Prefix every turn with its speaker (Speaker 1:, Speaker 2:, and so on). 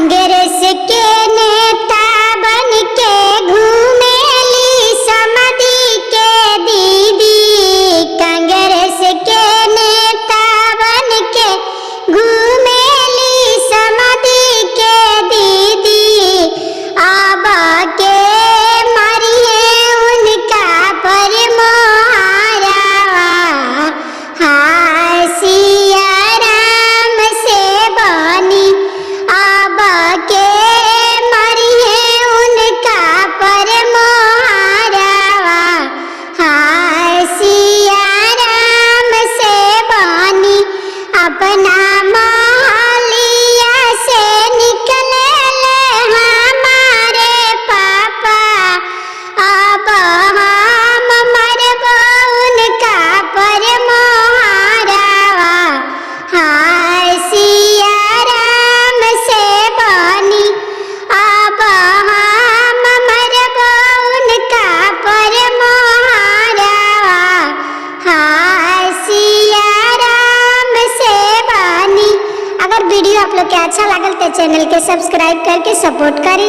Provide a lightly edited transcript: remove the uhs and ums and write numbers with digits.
Speaker 1: कांग्रेस के नेता बन के घूमेली समधि के दीदी। कांग्रेस के नेता बन के घूमेली समधि के दीदी। अब के मरिए उनका पर मोहारावा, हाय सिया राम से बनी। अब के मरिए उनका पर मोहारावा, हाय सिया राम से बनी। अपना मोहलिया से निकले ले हमारे पापा, अब हम मरबो उनका पर मोहारावा, हाय सिया राम से बनी। अब हम मरबो उनका पर मोहारावा, हाय सिया राम से बनी। अगर वीडियो आप लोग के अच्छा लागल तो चैनल के सब्सक्राइब करके सपोर्ट करी।